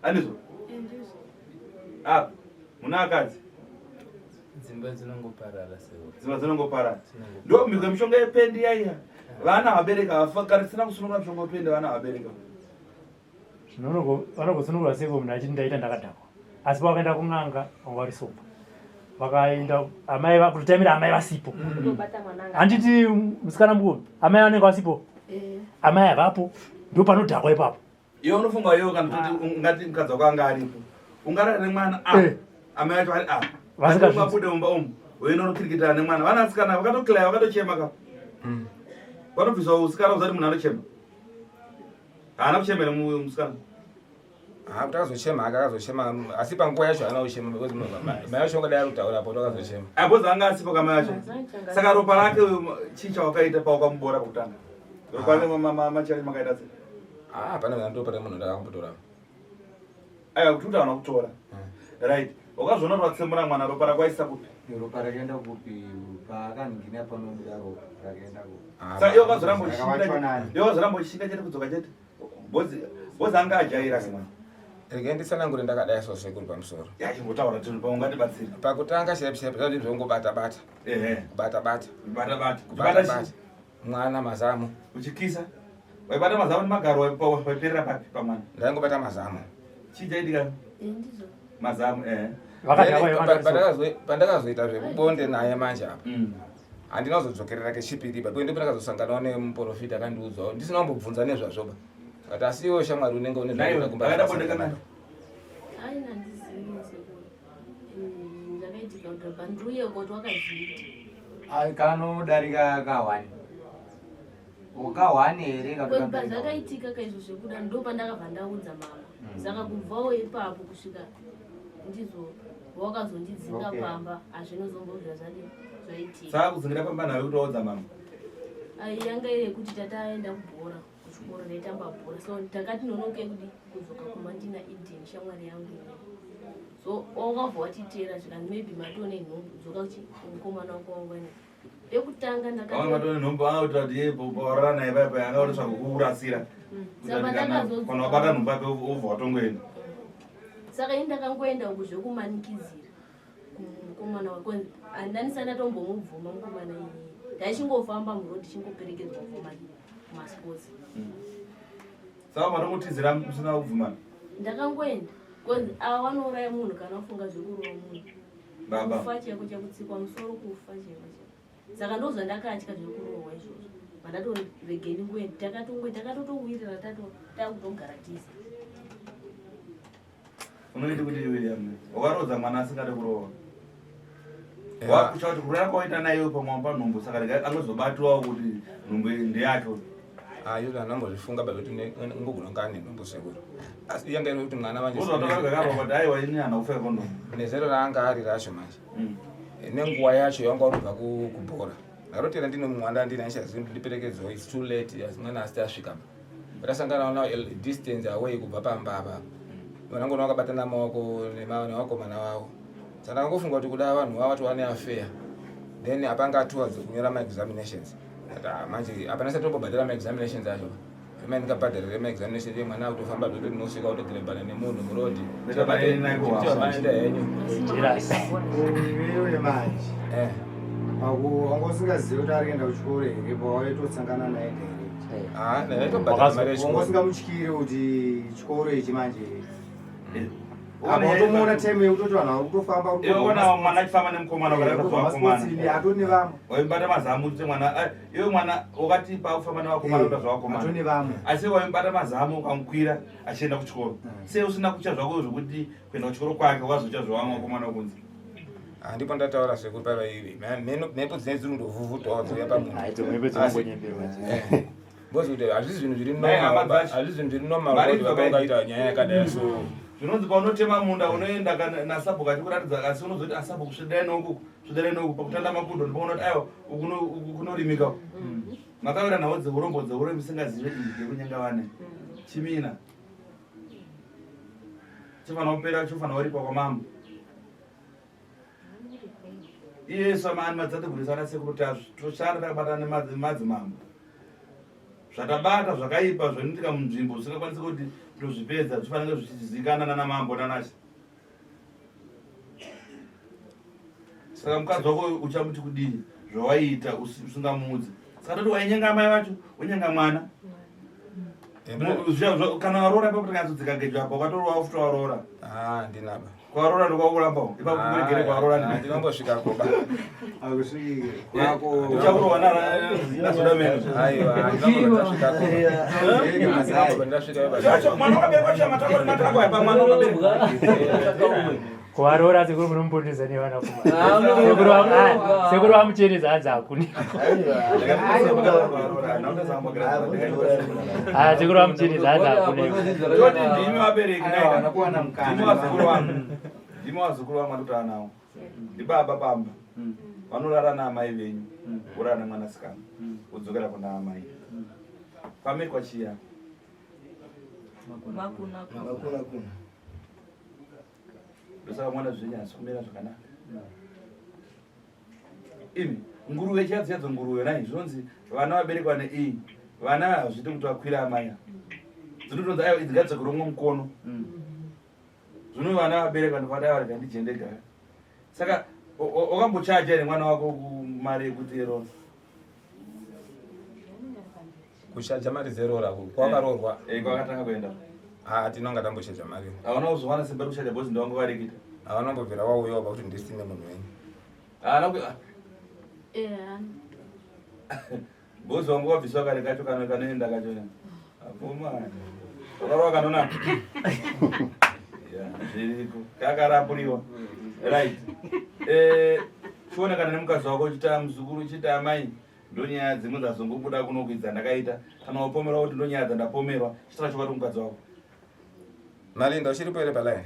anizvo apa muna akadzi. Dzimba dzinongoparara seuri. Dzimba dzinongoparara ndo mhiko yemishonga yependi yaiya vana vabereka vafa kana tisina kusunungura mishonga yependi vana vabereka. Vanogosunungura seko munhu achiti ndaita ndakadhakwa asi pavakaenda kun'anga vanga vari soba vakaenda amai kutotamira amai vasipo. Kutobata mwana anga- Handiti musikana mukuru amai vanenge vasipo amai havapo ndo panodhakwa ipapo. Iwe unofunga iwe kana kuti ungati mukadzi wako anga aripo ungarara nemwana a amai acho ari a Vasingazvinzwi. Ungabude mumba umu woenda unokirikitana nemwana vana asikana vakatoklaya vakatochema ka vanobviswa usikana uzati munhu anochema haana kuchemera musikana. Ah, kuti akazochema hake akazochema asi panguva yacho haana kuchema because mai vacho vangadai ari kutaura apo akazochema. Because anga asipo kamai acho saka ropa rake chii chawakaita paukamubora pakutanga ropa rake machari makaita sei? Ah, hapana vanhu remunhu ndakambotora. Aiwa kuti hauna kutora right wakazoona kuti watsemura mwana ropa rako aisa kupi? Ropa rakaenda kupi paakaningina panobuda ropa rakaenda kupi? Saka iwe wakazoramba uchishinga iwe wakazoramba uchishinga chete kudzoka chete bhozi anga ajaira ke mwana. Regai nditsanangure ndakadai so sekuru pamusoro. Yachimbotaura tiri paungatibatsira. Pakutanga chaipo chaipo zvati zvongobata bata. Ehe. Kubata bata. Kubata bata. Kubata Kubata bata. Mwana mazamu. Uchikisa. Waibata mazamu nemagaro waiperera papi pamwana? Ndaingobata mazamu. Chii chaitika? Ndizvo. Mazamu eh. Vakadhakwa ivo vanhu Pandakazoita zvekubonde naye manje apa handina kuzodzokerera kechipiri pa ndipo ndakazosanganawo nemuprofita akandiudzawo ndisina kumbobvunza nezvazvoba akati asi iwe shamwari unenge une Naiwe, zvakuita kumba akaenda bonde kangani? Aina handizivi sekuru. Zvakaitika kudhorobha ndiuye kuti wakazviita. Ai, kanodarika kahwani ukahwani here kana Kwebva kuti zvakaitika kaizvo zvekuda ndo pandakabva ndaudza mama. Saka kubvawo ipapo kusvika ndizvo wakazondidzinga pamba hazvinozombobvira zvadi zvaitika. Saka kudzingira pamba nawe kuti waudza mama. Ai yanga iri yekuti tataenda kubhora kuchikoro ndaitamba bhora so takati nonoke kudi kudzoka kumba ndina Eden shamwari yangu ini. So wakabva watiteera zvikani maybe matone nhumbu dzoka kuchi mukomana wako wangwani. Yekutanga ndakavana vatone nhumbu anga kuitira kuti iye pawarara naye paya paya anga kutotsvaga kukurasira. Mm. Saka ndakazo Kana wabata nhumbu yake wobva watongoenda. Saka ini ndakangoenda uku zvekumanikidzira kumukomana wako handandisati ndatombomubvuma mukomana iyeye. Ndaichingofamba muroad ndichingoperekedzwa for masports. Saka matongotizira musina kubvumana. Ndakangoenda cause ava vanouraya munhu kana wafunga zvekurova munhu. Baba. Kufa chaiko chakutsikwa musoro kufa chaiko chaiko. Saka ndozvandakatya zvekurohwa izvozvo. Vandatoregei ndingoenda takatongoenda takatotowirira tato takutogara tese. Unoita kuti William wakaroodza mwana asingade kurohwa. Wakucha kuti kurara kwawaita naye pamwe wapa nhumbu saka rega angozobatwawo kuti nhumbu iyi ndeyake. Ah, izvo andambozvifunga but kuti ngogona kunge ane nhumbu sekuru. Asi yanga iri kuti mwana manje. Uzotokarwa kuti aiwa ini handina kupfeka kondomu. Nezero raanga ari racho manje. Nenguva yacho yanga uri kubva kubhora. Ndarotera ndine mumwe wanda ndine andichazivi kuti ndiperekedzewo it's too late asi mwana asati asvika. Ndasangana nawo a distance away kubva pamba apa. Vanangona vakabatana maoko nevakomana vavo. Saka ndakangofunga kuti kuda vanhu vava vatova neaffair. Then apanga towards kunyora maexaminations. Ah, manje hapana sati tombobhadhara maexaminations acho. Mai ndingabhadharire maexaminations ye mwana akutofamba zvoto ndinosvika kutodhirebhana nemunhu murodhi. Tichabaenda henyu. Iwewe manje. Eh. Paku wanga usingazivi kuti ari kuenda kuchikoro here pawaitosangana naye direct. Ah, ndaitobhadhara mari yechikoro. Wanga usingamutyiri kuti chikoro ichi manje. Apa watomuona time yekutoti vanhu vari kutofamba Iwe ona mwana achifamba nemukomana Eh, vakomana. Atoni nevamwe. Waimubata mazamu kuti mwana eh, iwe mwana wakati pakufamba nevakomana kuita zvavakomana. Atoni nevamwe. Asi waimubata mazamu ukamukwira achienda kuchikoro. Sei usina kutya zvako zvekuti kuenda kuchikoro kwake wazotya zvevamwe vakomana vekunze. Ah, ndipo ndataura sekuru paiva ivi mhepo dzinenge dziri kundovhuvhutawo dziuya pamunhu. Ah, idzo mhepo dzinongonyemberwa idzi. Eh. Because kuti hazvisi zvinhu zviri Mai hama normal dzacho. hazvisi zvinhu zviri normal Mari kuti baba ungaita nyaya yakadai so Zvinonzi paunotema munda unoenda kana nasabhuku achikuratidza asi unozoti asabhuku svidirai nouku svidirai nouku pakutanda makudo ndipo unoti aiwa uku uku kunorimika uku. Makawira nhau dzeurombo dzeurombo musingazive iyi yekunyenga vana. Chimina. Chofana kupera chofana kuripa kwamambo. Iye samani madzatateguru esu ana sekuru Tasvu toshanda takabatana nemadzimambo. Zvatabata zvakaipa zvinoitika munzvimbo zvisingakwanisi kuti tozvipedza zvifanira zvichizivikana nana mambo nanashe. Saka mukadzi wako uchamuti kudii zvawaiita usingamuudzi? Saka toti wainyenga amai vacho wonyenga mwana. Kana waroora ipapo tikanyatsodzika gejo apa ukatorowa futi waroora. Ah, ndinaba. Kwaroora ndokwakuramba ipapo kuregere kwaroora ah, ndinombosvika koba. Akusvike kwako. Uchakurohwa nazoda meno. Aiwa, ndinombosvika koba. Ndasvika koba. Mwana wakaberekwa chama matako matako apa mwana wakaberekwa. Kuvaroora sekuru munomupondesa nevana kuma. Sekuru vamuchenesa hanzi hakuni. Ah, sekuru vamuchenesa hanzi hakuni. Toti ndimi vabereki ndimi vazukuru vangu. Ndimi vazukuru vangu vandikutaura navo. Ndibaba pamba. Vanorara naamai venyu. Vorara nemwanasikana. Vodzokera kuna amai. Pamekwa chiya. Makuna kuna. Ndosaka mwana zvenyu hasi kumira zvakanaka. Imi nguruve chiya dziya dzenguruve nai zvinonzi vana vaberekwa neiyi vana hazviiti kuti vakwire amai ava. Dzinotonzi aiwa idzi ngadzigurumwe mukono. Zvino vana vaberekwa ndofana aiwa rega ndidye ndega. Saka wakambochaja here mwana wako mari yekuti yeroora? Kuchaja mari dzeroora kwakaroorwa. Eh, kwakatanga kuenda. Ah, tinonga tambochaja mari. Hauna kuzowana simba rekuchaja because ndewanga wareketa. Hawana kumbobvira wauya pakuti ndisine munhu wenyu. Haana ku Eh, Bozi wangu wabviswa kare kacho kano kanoenda kacho. Apoma. Ukarova kanonaka. Yeah, zviriko. Kakarapuriwa. Right. Eh, chiona kana nemukadzi wako uchita muzukuru uchita amai ndonyaya dzimwe dzazongobuda kuno kuidza ndakaita kana wapomerwa kuti ndonyaya dzandapomerwa chitara chokwadi kumukadzi wako. Malinda uchiripo here paline?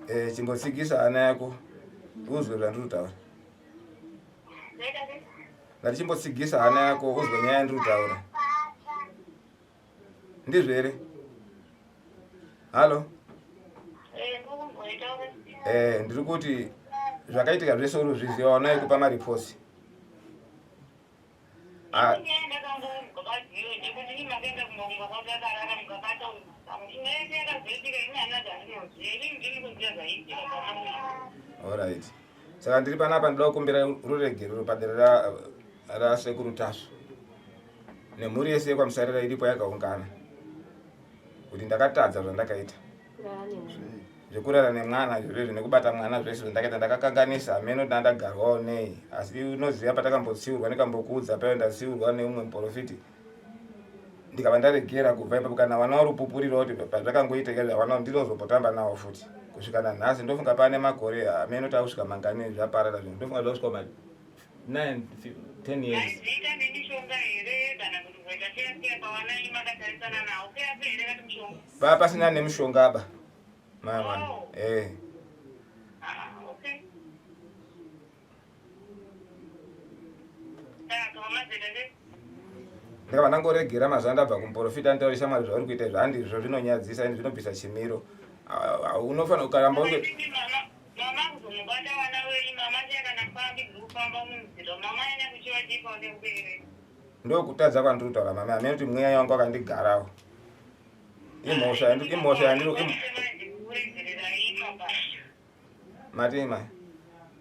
Eh, chimbotsigisa hana yako uzwe zvandiri kutaura. Ndati chimbotsigisa hana yako uzwe nyaya yandiri kutaura. Ndizvo here? Halo? Eh, ndiri kuti Zvakaitika zvese uri kuzviziva wanai kupa mareports. Ah. Alright. Saka ndiri panapa ndoda kukumbira ruregerero padera rasekuru Tasvu nemhuri yese yekwaMusarira iripo yakaungana kuti ndakatadza zvandakaita zvekurara nemwana izvozvo nekubata mwana zvese zvandakaita ndakakanganisa hameno ndandagarwawo nei asi unoziva patakambotsiurwa ndikambokuudza payo ndatsiurwa neumwe muprofiti ndikava ndaregera kubva ipapo kana vana varupupurira kuti pazvakangoitika izvo havana ndinozopotamba nawo futi kusvika nanhasi ndofunga pane makore hameno takusvika mangani zvaparara zvinhu ndofunga zvakusvika ma 9 10 years Maiziita nemishonga here kana kuti kuita feya feya pavana imi makatarisana nawo feya feya here kati mushonga? Paa pasina nemushonga ba mama Oh. eh Ah, okay. Saka wamazeta nde ndikabva ndangoregera mazuva ndabva kumuprofita nditaure shamwari zvauri kuita izvo handizvo zvinonyadzisa ende zvinobvisa chimiro Ah, ah, unofanira ukaramba uri Mama kuzomubata vana wenyu mama siya kana pfambi dziri kufamba munzira mama nyanya kuchivachipa nekubereka. Ndokutadza kwandiri kutaura mama hameno kuti mweya wangu wakandigarawo. Imhosva yandiri imhosva yandiri Mati mai.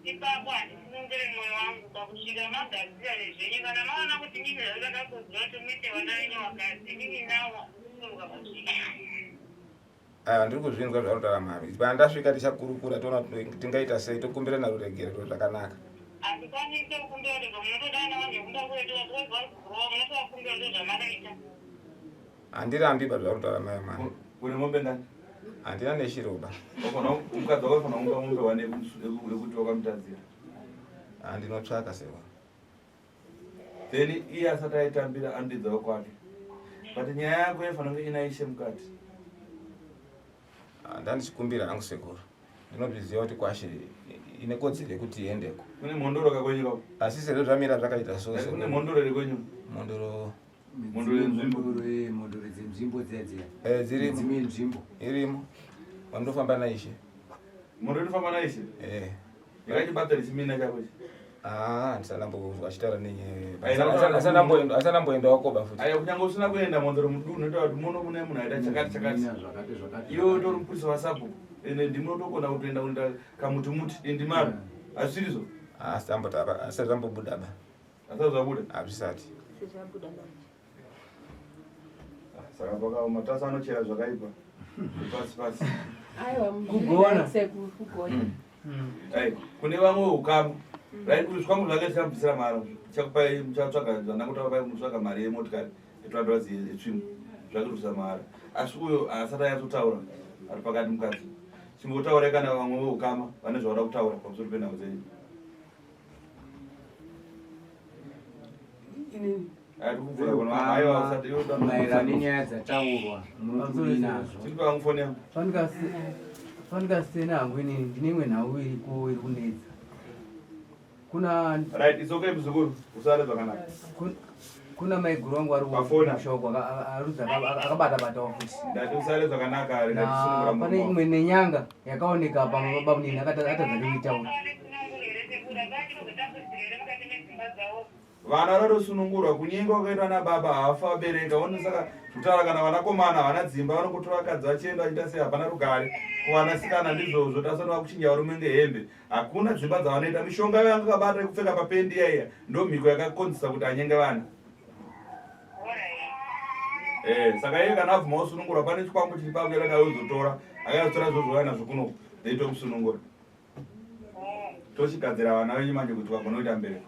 Ipapo handifunungire moyo wangu pakusvika magadzira nezvenyu kana maona kuti mimi zvazvakakodzera kuti muite vana venyu vakadzi mimi nawo kusununguka pasvika. Aiwa ndiri kuzvinzwa zvauri kutaura mami. Pandasvika tichakurukura toona kuti tingaita sei tokumbirana ruregerero zvakanaka. Handikwanise kukumbira ruregerero munotodana vanhu vekumba kwedu vakuwedza vari kukurova munotovakumbira ndozvamakaita. Handirambi ba zvauri kutaura mai mwana. Une mombe ngani? Handina neshiroba. Wakona mukadzi wako anofanira kumupa mombe wane yekuti wakamutadzira. Handinotsvaka sewa. Then iye asati aitambira anodidzawo kwake. But nyaya yako yaifanira kunge ina ishe mukati. Ah, ndandichikumbira hangu sekuru. Ndinozviziva kuti kwashe ine kodzero yekuti iendeko. Kune mhondoro kakwenyu kako. Asi sezvo zvamira zvakaita so. Kune mhondoro iri kwenyu. Mhondoro Mhondoro yenzvimbo. Mhondoro dzenzvimbo dziya dziya. Eh, dzirimo. Dzimwe nzvimbo. Irimo. Vanotofamba naishe. Mhondoro inofamba naishe? Eh. Yakachibata nechimina chako ichi. Ah, ndisana mbozwa achitaura nenyaya. Aina- Asana mboenda, asana mboendawo koba futi. Aya kunyange usina kuenda mhondoro mudunhu inotaura kuti muno mune munhu aita chakati chakati. Zvakati zvakati. Iwe utori mupurisa wasabhuku. Ende ndimi unotokona kutoenda kunoita kamuti muti indimaro. Hazvisirizvo? Ah, sambotaba, asati zvambobuda ba. Asati zvabuda? Hazvisati. Zvabuda manje. Saka pakaoma tasa anochera zvakaipa. Pasi pasi. Aiwa Kugona. Sekuru kugona. Ai, kune vamwe ukama. Right, kuti zvikwambo zvake tichamubvisira mari. Tichakupai muchatsvaga zvandangotaura pai mutsvaga mari yemotikari yetwadwazi yetsvimbo. Zvake kubvisa mari. Asi uyo asati anyatsotaura ari pakati mukadzi. Chimbotaurai kana vamwe veukama vane zvavada kutaura pamusoro penhau dzenyu. Inini. Ai, tikubvura kuno. Aiwa, usati iwe uda- Maererano nenyaya dzataurwa munotidii nazvo. Chiripa vangu foni yangu. Fanika sena hangu inini ndine imwe nhau iriko iri kunetsa. Kuna Right, it's okay muzukuru. Usare zvakanaka. kuna maiguru vangu vari Pafona. kushoko arudzi akabata batawo futi. Ndati usare zvakanaka rega tisunungura Na pane murume imwe nenyanga yakaoneka pamwe baba munini akatadza kuitaura. Vana vanotosunungurwa kunyenga kwakaitwa nababa havafa vabereka ono saka kutaura kana vanakomana havana dzimba vanokutora vakadzi vachienda vachiita sei hapana rugare kuvanasikana ndizvozvo tasati vakuchinja varume ngehembe hakuna dzimba dzavanoita mishonga yanga kabata yekupfeka papendi iya iya ndo mhiko yakakonzesa kuti anyenge vana Eh, saka iye kana abvuma kusunungurwa pane chikwambo chiri pako yakati auzotora akazotora zvozvouya nazvo kuno then tokusunungura tochigadzira vana venyu manje kuti vagone kuita mbereko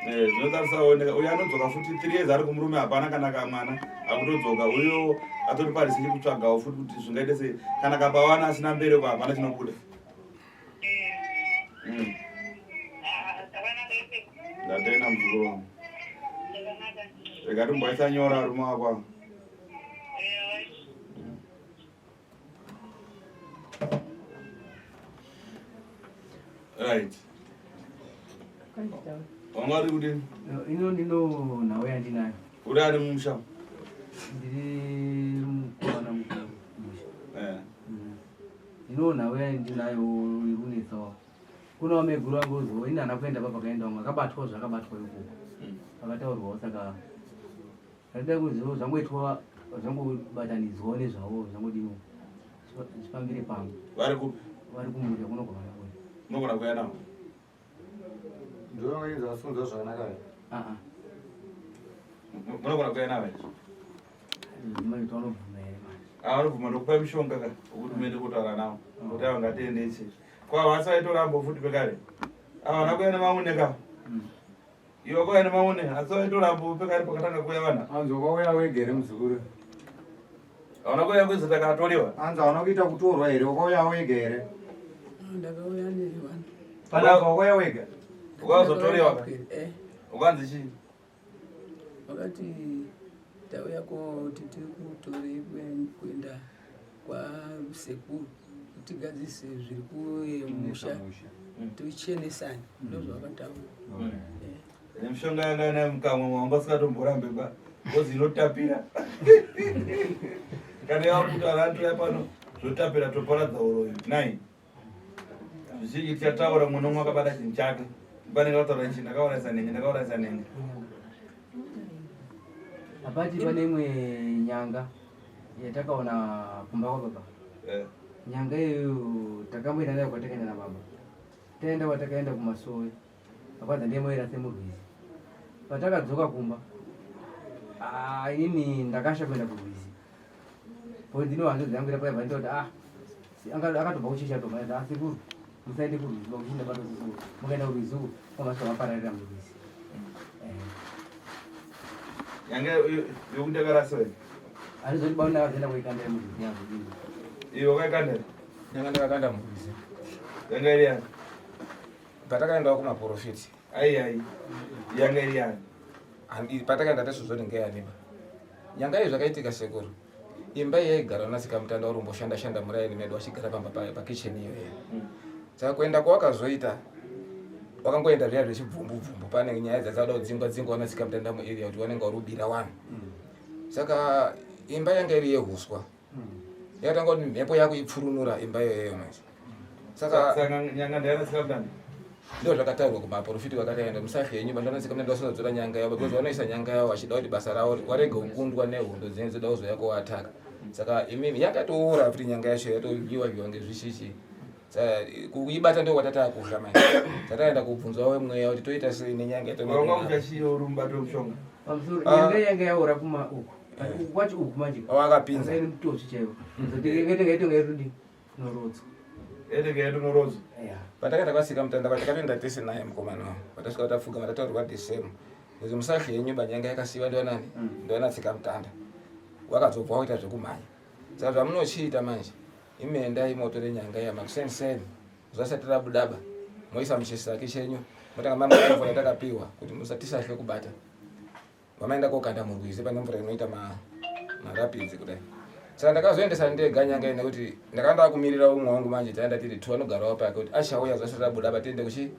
Eh, zvinotarisaoneka uyo anodzoka futi three years ari kumurume hapana kana kamwana akutodzoka uyo atori parisiki kutsvagawo futi kuti zvingaite sei kana kapawana asina mbereko hapana chinobuda Ndatenda muzukuru wangu. Rega timboisa nyora arume wako ava. Right. Wanga uri kudini? Ino ndino nhau yandinayo. Uri ari mumusha? Ndiri mukomana Ndinowo nhau yandinayo iri kunetsawo. Kuna vameguru vangu uzivo ini handina kuenda pa pakaenda vamwe akabatwa zvakabatwa ikoko. Pakataurwawo saka ndinoda kuziva zvangoitwa zvangobatanidzwawo nezvavo zvangodini zvifambire pamwe. Vari kupi? Vari kumunda kunogona kuya. Unogona kuya navo. Ndiwe wakainzi wasunzwa zvakanaka here? Ah ah. Munogona kuya navo here? Manje vanobvuma here manje? Ah, vanobvuma ndokupa mishonga ka kuti muende kutaura navo. Kuti ava ngatiende ichi. Kwa vasi vaitoramba futi pekare. Ava vana kuya nemaune ka. Iwe kuya nemaune asi vaitoramba pekare pakatanga kuya vana. Anzi wakauya wega here muzukuru? Hauna kuuya kuzi takatorewa. Anzi hauna kuita kutorwa here wakauya wega here? Ndakauya nevanhu. Panapa wakauya wega? Ukazotorewa. Eh. Ukanzi chii? Wakati tauya koti tiri kutore kuenda kwasekuru tigadzise zviri kumusha tichenesane ndozvavakataura. Nemishonga yanga inayo mukamwa mwanga usikatomborambe ba because inotapira. Kana yakuti antoya pano zvotapira toparadza uroyi. Nai. Zvizhinji tichataura mumwe nomwe akabata chinhu chake. Panenge ataura chinhu ndakaurayisa nenge ndakaurayisa nenge. Apati pane imwe nyanga yatakaona kumba kwababa. Eh. Nyanga iyoyo takamboenda nayo kwatakaenda nababa. Taenda kwatakaenda kumasowe. Akwanza ndemoera semurwizi. Patakadzoka kumba ah, inini ndakasha kuenda kurwizi. Po ndino hanzvadzi yangu ira paya ndoti ah akatobva kuchechi atobva ati ah sekuru musaende kurwizi pakuchinda patosisi mukaenda kurwizi uku kwamasvika mapararira murwizi. Eh. Yanga yokuti yakaraswa here? Handizoti bauni ndakazoenda kuikandira murwizi yangu. Iwe wakaikandira? Nyanga ndakakanda murwizi. Yanga iri yani? Patakaendawo kumaporofiti. Ai ai. Yanga iri yani? Patakaenda tesuzoti ngeyaniba. Nyanga iyi zvakaitika sekuru. Imba iyi yaigara natsikamutanda uri kumboshanda shanda muraini medu achigara pamba payo pakicheni iyoyo. Saka kuenda kwawakazoita wakangoenda zviya zvechibvumbu bvumbu pane nyaya dzadzada kudzingwa dzingwa natsikamutanda muarea kuti wanenge uri kubira wanhu. Saka imba yanga iri yehuswa. Yakatanga kuti mhepo yakuipfurunura imba iyoyo manje. Saka nyanga ndeyana tsikamutanda. Ndizvo zvakataurwa kumaporofiti vakati aenda musafi yenyu vanhu vanotsika mutanda vasina nyanga yavo because vanoisa nyanga yavo vachida kuti basa ravo warege kukundwa nehondo dzinenge dzoda kuzouya kuvataka. Saka imimi yakatoora futi nyanga yacho yatodyiwa dyiwa ngezvishishi. Saka kuibata ndiko kwatata kuhla manje. Tataenda kubvunzwa wemweya kuti toita sei nenyanga yato. Wanga uchachiyo uri mubato wemushonga. Pamusoro Ah. nyanga yanga yaora kuma uku. Uku kwacho uku manje. Wakapinza. Iri mutotsi chaiwo. Zotenga tenga irudi norodzo. Etenge yedu norodzo. Yeah. Patakaenda kwasika mutanda kwacho takatoenda tese naye mukomana wangu. Patasvika tapfugama tataurirwa the same. Kuti musafi yenyu banyanga yakasiiwa ndiwanani? Ndiwana tsika mutanda. Wakazobva waita zvekumhanya. Saka zvamunochiita manje imi endai motore nyanga iya makuseni-seni zvasati rabudaba moisa muchisaki chenyu motanga mamwa mvura yatakapiwa kuti musatisahle kubata. Vamaenda kokanda murwizi pane mvura inoita marapidzi kudai. Saka ndakazoendesa ndega nyanga iyi nekuti ndakanga ndakumirira umwe wangu manje taenda tiri two anogarawo pake kuti achauya zvasati rabuda apa tiende kuchi.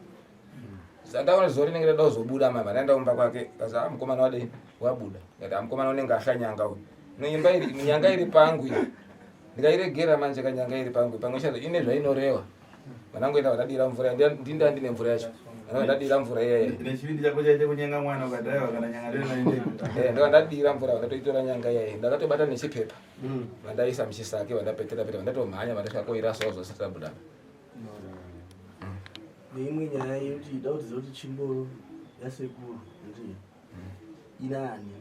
Saka ndaona zuva rinenge rada kuzobuda mama ndaenda kumba kwake kazi ah mukomana wadei wabuda. Ndikati ah mukomana unenge ahla nyanga uyu. Neimba iri nyanga iri pangu iyi. Ndikairegera manje kanyanga iri pangu pamwe chazo ine zvainoreva. Vanangoenda vandadira mvura ndinda ndine mvura yacho. Vandadira mvura iyaye. Nechivindi chako chaite kunyenga mwana ukadhaiwa kana nyanga ndoinaende. Eh ndandadira mvura vandatoitora nyanga iyaye. Ndakatobata nechipepa. Vandaisa muchisaki vandapetera peta vandatomhanya vandasvika koirasawo zvose tabuda. Neimwe nyaya yekuti da kuti ziva kuti tsvimbo yasekuru ndi inani.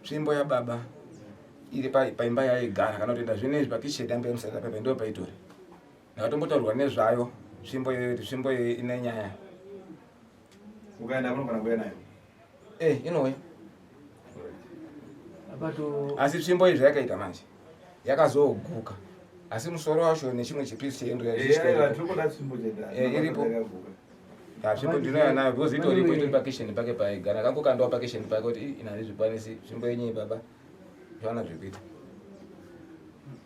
Tsvimbo yababa iri paimba yaigara kana kutoenda zvino izvi pakicheni yambuya musata pepa ndo paitori. Ndakatombotaurwa nezvayo tsvimbo iyoyo kuti tsvimbo iyoyo ine nyaya. Ukaenda unogona kuuya nayo. Eh inouya. Apato Asi tsvimbo iyi zvayakaita manje yakazoguka. Asi musoro wacho nechimwe chipisi chendo Eh, tiri kuda tsvimbo chete. Eh, iripo. Tsvimbo ndinoya nayo because itoripo itori pakicheni pake paigara. Akangokandawo pakicheni pake kuti ina handizvikwanisi tsvimbo yenyu iyi baba. Zvaona zvekuita.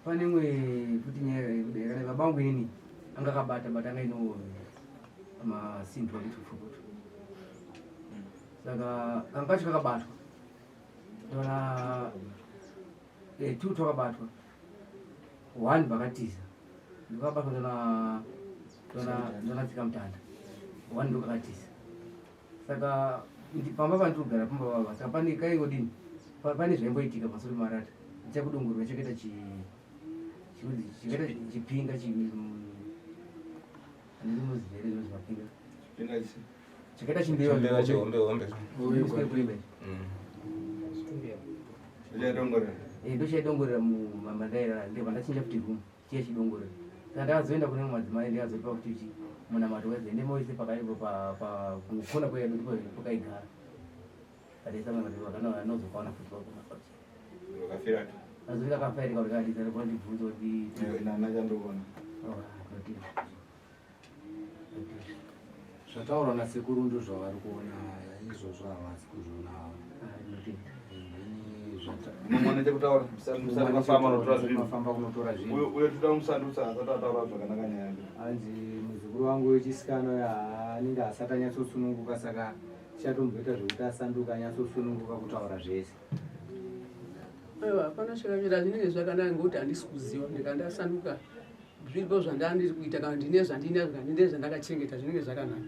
Pane imwe futi nyaya yekuda baba vangu inini anga akabata bata anga ino masindu akutopfukutu. Saka kanga kacho kakabatwa. Ndona tu twakabatwa. One vakatiza ndikabatwa ndona tsika mutanda. One ndokakatiza. Saka pamba pandiri kugara pamba baba saka pane kaingodini pane zvaimboitika pamusoro pemarata ndichakudongorwa chakaita chakaita chipinga handinoziva here zvinonzi mapinga chakaita chimbewa chihombe hombe ndochaidongorera mumandairara ndibva ndachinja futi room chiya chidongorera saka ndakazoenda kune mamwe madzimai ndikazoipa futi chi munamato weze ndemoise pakaipo kukona kwedu ndipo pakaigara ataisa munamato anozokaona futi azofika kafairika kuti kadisa ndibvunza kuti Zvataurwa nasekuru ndozvavari kuona izvozvo havasi kuzviona havo. Mumwe chekutaura musati mafamba kunotora zvinhu. Mafamba kunotora zvinhu. Uyo uyo toda musandutsa asati ataura zvakanaka nyaya yake. Hanzi muzukuru wangu wechisikana uyo anenge asati anyatsosununguka saka tichatomboita zvekuti asanduka anyatsosununguka kutaura zvese. Aiwa hapana chakamira zvinenge zvakanaka ngekuti handisi kuziva ndikandasanduka zviripo zvandandiri kuita kana ndine zvandinazvo kana ndine zvandakachengeta zvinenge zvakanaka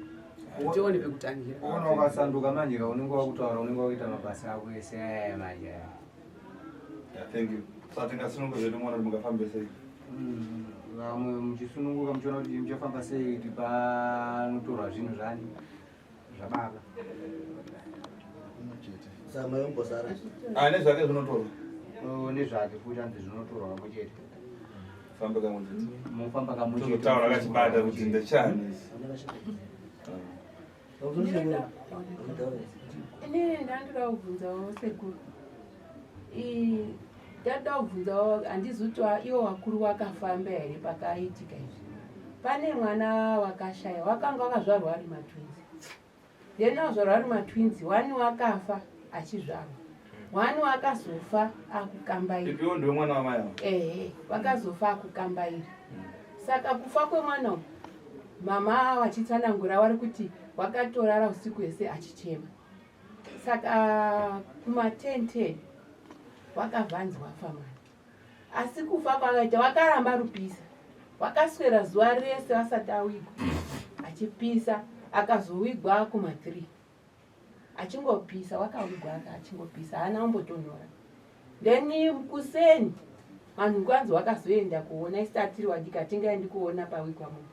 tione pekutangira. Ona ukasanduka manje ka unenge wakutaura unenge wakuita mabasa ako ese aya manje aya. Yeah, thank you. Saka tingasununguka zvedu mwana kuti mungafambe sei? Vamwe muchisununguka muchiona kuti muchafamba sei kuti panotorwa zvinhu zvani zvababa. Saka mai ombosara. Ah, nezvake zvinotorwa. Oh, nezvake futi hanzi zvinotorwa kamwe chete. Fambe kamwe chete. Mofamba kamwe chete. Tozotaura akachibata kuti ndechani. Inini ndandoda kubvunzawo sekuru. Ndatoda kubvunzawo handizi kuti iwo wakuru wakafamba here pakaitika izvi. Pane mwana wakashaya wakanga wakazvarwa ari matwins. Then wazvarwa ari matwins one wakafa achizvarwa. One wakazofa akukambaira. Ipiwo ndiwe mwana wamai ava. Ehe, wakazofa akukambaira. Saka kufa kwemwana uyu mama vachitsanangura vari kuti wakatorara usiku hwese achichema. Saka kuma 10 10 wakavhanzi wafa mwana. Asi kufa kwakaita wakaramba rupisa. Wakaswera zuva rese asati awigwa achipisa akazowigwa kuma 3 achingopisa wakawigwa aka achingopisa haana kumbotonhora. Then kuseni vanhu kwanzi wakazoenda kuona isu tatiri wadiki hatingaendi kuona pawigwa munhu.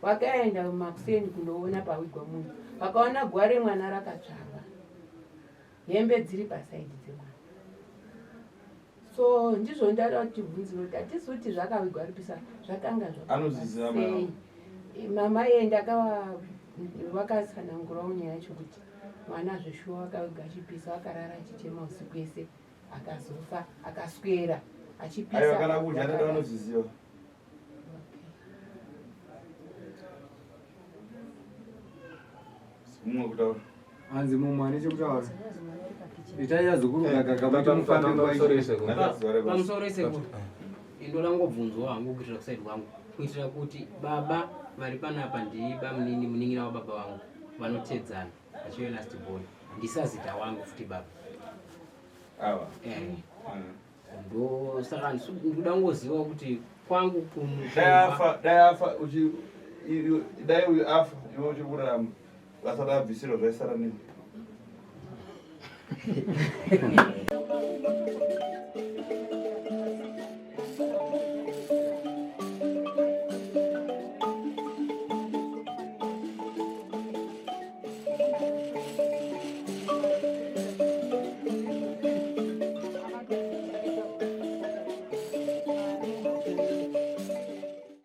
Wakaenda makuseni kundoona pawigwa munhu vakaona guva remwana rakatsvarwa hembe dziri pasaidi dzemwana. So ndizvo ndada kuti tibvunzire kuti hatisi kuti zvakavigwa ripisa zvakanga Anozviziva mai zvakasei. Mama iye ndakava vakatsanangurawo nyaya yacho kuti mwana zveshuwa wakaviga achipisa wakarara achichema usiku wese akazofa akaswera achipisa. Aiwa kana kudya ndada vanozviziva. Mumwe kutaura. Hanzi mumwe ane chekutaura. Itai azukuru gagaga kuti mufambe nguva ichi. Pamusoro sekuru. Indoda ngobvunzwa hangu kuitira kusaidi kwangu kuitira kuti baba vari panapa ndibamunini munin'ina wababa vangu vanotedzana vachive last born ndisazita wangu futi baba ava eh. Ndo saka ndikuda kungoziva kuti kwangu kuno dai afa dai afa uchi dai uyu afa iwe uchiri kurarama vasati abvisirwa zvaisara nini.